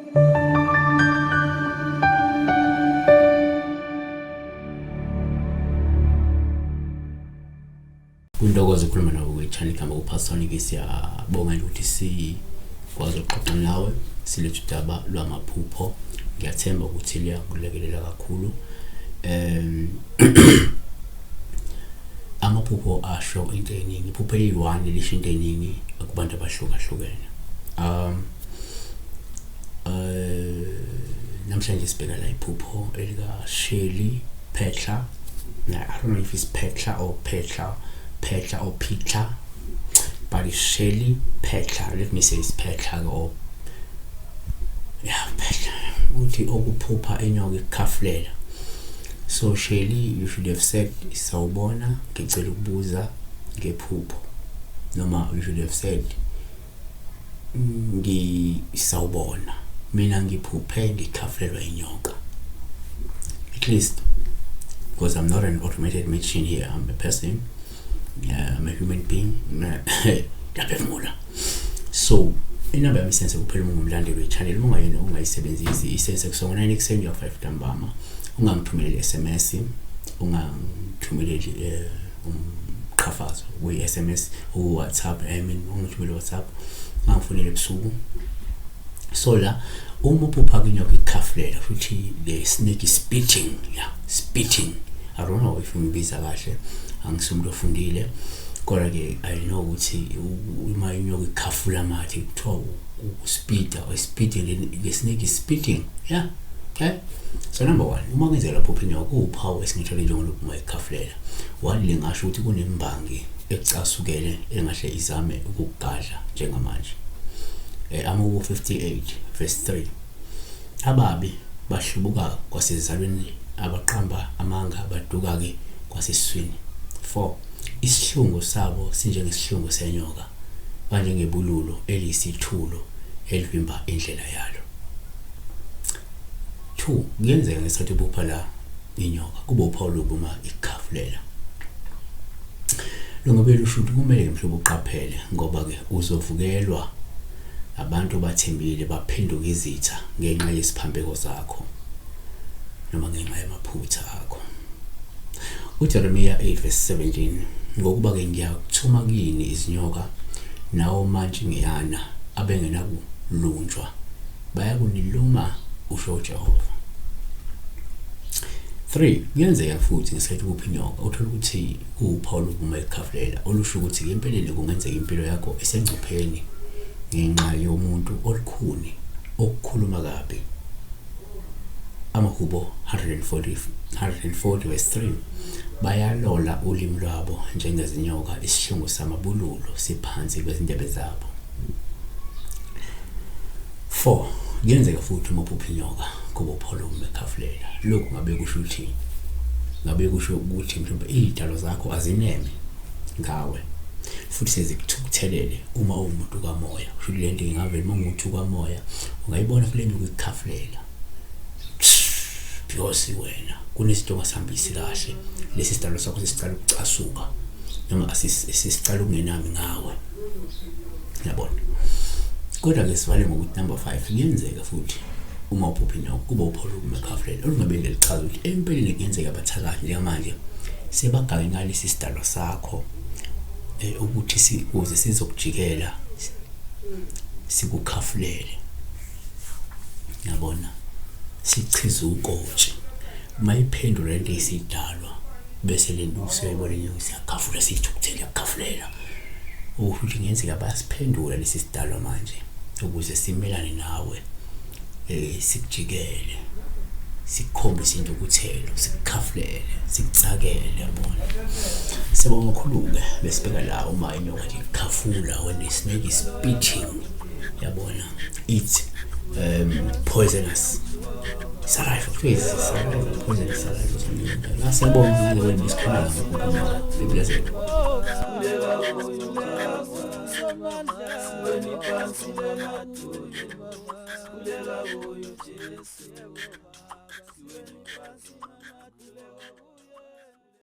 Kuntokozo ukukhuluma nawe kwi-channel igama kuPastor, siyabonga nje ukuthi sikwazi ukuxoxa nawe, silethe udaba lwamaphupho. Ngiyathemba ukuthi liyakulekelela kakhulu. Amaphupho asho into eningi, iphupho eliyi-one lisho into eningi kubantu abahlukahlukene. Namhlanje sibheka la iphupho elika Shirley Phetla. I don't know if it's Phetla or Phetla, Phetla or Pitla, but it's Shirley Phetla. Let me say it's Phetla or yeah, Phetla. Uthi okuphupha inyoka ikukhafulela. So Shirley, you should have said sawubona, ngicela ukubuza ngephupho, noma you should have said ngisawubona, mina ngiphuphe ngikhafulelwa inyoka, at least, because I'm not an automated machine here. I'm a person, yeah, I'm a human being, ngiyaphefumula. So inamba yami isense kuphela uma ungumlandeli we-channel. Uma ungayena, ungayisebenzisi isense kusongo 9 ekuseni kuya 5 ntambama. Ungangithumeleli SMS, ungangithumeleli umqhafazo kwi-SMS, ku-WhatsApp, I mean, ungithumele WhatsApp, ungangifoneli ebusuku. So la uma uphupha inyoka ikukhafulela, futhi the snake is spitting, yeah, spitting. I don't know if ngibiza kahle, angisumuntu ofundile, kodwa-ke I know ukuthi uma inyoka ikhafula amathe kuthiwa uku-spit-a or spitting, the snake is spitting, yeah. Okay, so number one, uma kwenzeka lapho inyoka kuwuphawu esingithole njengolokhu uma ikhafulela, one, lingasho ukuthi kunembangi ecasukele engahle izame ukukugadla njengamanje. Amahubo 58 verse 3: ababi bahlubuka kwasezalweni, abaqamba amanga baduka-ke kwasesiswini. 4, isihlungu sabo sinjengesihlungu senyoka, banjengebululo eliyisithulo elivimba indlela yalo. 2, kuyenzeka ngesikhathi uphupha la inyoka kube uphawu lobu uma ikukhafulela. Lungabe lusho ukuthi kumele mhlobo uqaphele, ngoba-ke uzovukelwa abantu obathembile, baphenduka izitha ngenxa yesiphambeko zakho noma ngenxa yamaphutha akho. UJeremiya 8 verse 17: ngokuba-ke ngiyakuthuma kini izinyoka nawomantshingeyana abengenakulunjwa, bayakuniluma, usho uJehova. 3, kuyenzeka futhi ngesikhathi kuphi inyoka uthola ukuthi kuwuphawu lokuma ikukhafulela, olusho ukuthi empeleni kungenzeka impilo yakho isengcupheni ngenxa yomuntu olukhuni okukhuluma kabi. Amahubo 140 140 verse 3: bayalola ulimi lwabo njengezinyoka, isihlungu samabululo siphansi kwezindebe zabo. 4, kuyenzeka futhi uma uphupha inyoka kuba uphawu lokuma ekhafulela. Lokhu ngabe kusho ukuthi, ngabe kusho ukuthi mhlawumbe iy'dalo zakho azineme ngawe futhi sezikuthukuthelele uma uwumuntu kamoya. Kusho ukuthi le nto ingavela uma ungumuntu kamoya, ungayibona kule nto ukukhafulela, because wena kunezinto ongasihambisi kahle. Lesi sidalo sakho sesicala ukucasuka noma sesicala ukungenami ngawe, yabona. Kodwa-ke sivale ngokuthi number 5, kuyenzeka futhi uma uphupha inyoka kuba uphawu lokuma ekhafulela, olungabe lichaza ukuthi empeleni kuyenzeka abathakathi njengamanje sebagange ngalesi sidalwa sakho ukuthi ukuze sizokujikela sikukhafulele, yabona, sichize ukotshi. Uma iphendula lento eyisidalwa, bese le nto usuyayibona inyoka siyakhafula, siyithukuthele, yakukhafulela, okusho ukuthi kungenzeka bayasiphendula lesi sidalwa manje ukuze simelane nawe, sikujikele, sikukhombise intukuthelo, sikukhafulele, sikutsakele, yabona. Siyabonga kakhulu-ke. Besibheka la uma inyoka nje ikhafula, when the snake is spitting, yabona, it's poisonous saliva, kuthiwa saliva, poisonous saliva, something like that. La siyabonga ngale wena besikhuluma ngakho. Be blessed. Siweni phansi.